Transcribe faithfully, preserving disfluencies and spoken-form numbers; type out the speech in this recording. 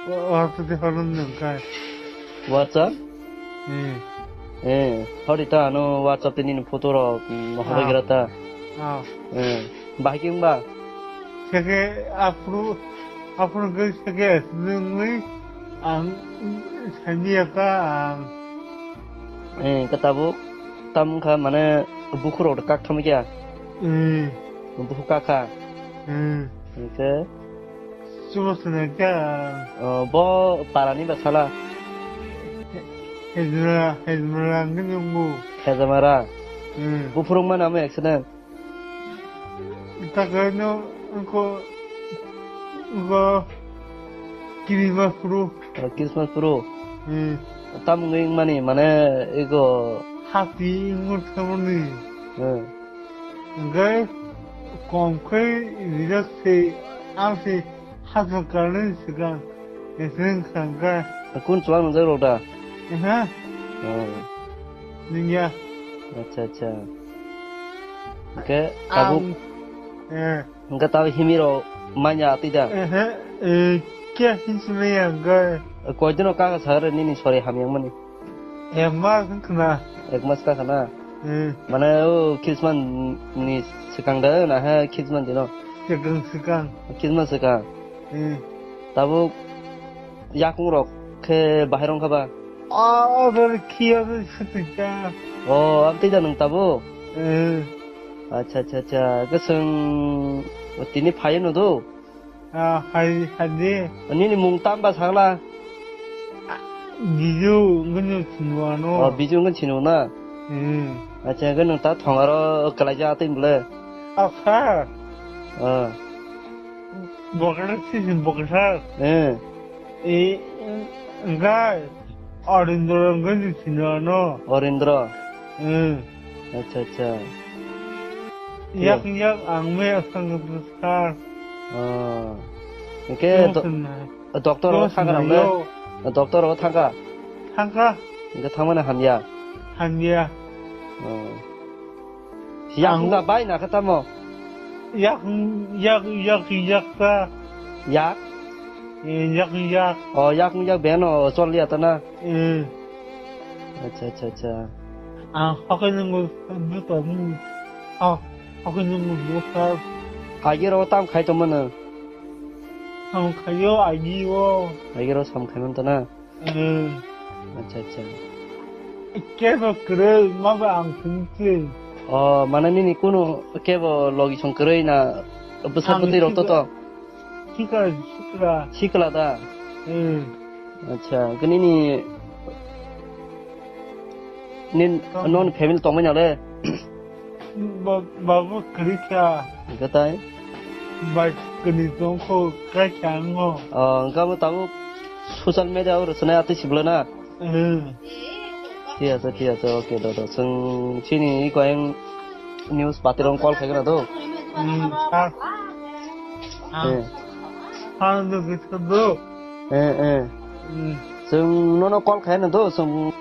WhatsApp di horon nung kai. WhatsApp? Hmm. Eh, hori ta ano WhatsApp te nini photo rok, mm, Ah. hobai gira ta. Ah. Eh, bahai khe wngba? Seke aphuru, aphuru khe seke nungwi ang sani ya ka ang. Eh, khe tabuk tam wngkha mane bukhuk rok kak thangma kya? Hmm. Bukhuk kak kha? Hmm. Hingke? Chumo swnai kha. O, bo parani ba sala? Hezmara, Hezmara hwnwi nungo. Hezmara? Hmm. Buphuru wngmani amo accident? Takai no wngkho, wngkho Christmas phuru. O, Christmas phuru? Hmm. Tamo wngwi wngmani, mane, ego? Hati wngwi thangmani. Hmm. Hingke kom khe rijak se, ang se hachal karnai swkang, hwnwi swngkha hingke. Kunu chuwak nungjak rok da? Ehe. Oh. Nungya. Acha, acha. Hingke tabuk, ang, eh. Hingke tabuk himwi rok manya twi da? Ehe, eh, khe hinwi manya hingke. Koi dino kaka sa re nini sori hamya wngmani? Ek mas wng khna. Ek mas ka khna? Hmm. Mane o Christmas ni swkang da na ha Christmas dino? Swkang, swkang. Christmas swkang? Hmm. Tabuk yakung rok khe bahai rong kha ba? O, o, bere khiya be swkang. O, am tei da nung tabuk? Hmm. Acha, acha, acha. Keseng tini phayo no do? Ah, hai, hai de. Nini mung tamba sakla? Biju, wngkhe chini ano. Oh, Biju wngkhe chini na? Hmm. Acha, wngkhe nwng ta thongaro kwlaijak atwi bwle? Asa. Ah. Bokra sisi bokra. Eh. E, wngkha. Orindro wngkhe chini ano. Orindro? Hmm. Acha, acha. Yak, yak, ang me asang sar. Oh. Hingke do-, doctor ro thangka nang le? Doctor ro thangka? Thangka. Hingke thangmani hamya? Hamya. Oh. Yak ang wngkha bai na khe tamo? Yak, yak, yak, yak ta. Yak? Eh, yak, yak. Oh, yak, yak beno chol ya ta na? Eh. Acha, acha, acha. Ang hokai nungwi bwsa bwsa. Ah, hokai nungwi bwsa. Agi ro tam khai tongmano? Sam khaio agi o. Agi ro sam khai man to na? Eh. Acha, acha. Kebo kwrwi, ma ba ang thwngsi. Oh, mane nini kunu kebo logi song kwrwi na bwsa bwtwi rok to to? Sikla, sikla. Sikla da? Hmm. Acha, kini ni, nin, non family tongmani le? Ba-, babu kwrwi kha. Gatai? Bai kwrwi tongkho, kai kha ango. Oh, engka bo tabuk social media o rwchwnai atwi sibla na? Hmm. Thik ase, thik ase, okay, do, do. Chwng chini iko ayang news patirong call khaigwna do. Hmm, sir. Eh. Ang do githa do. Eh, eh. Hmm. Chwng nono call khaina do, chwng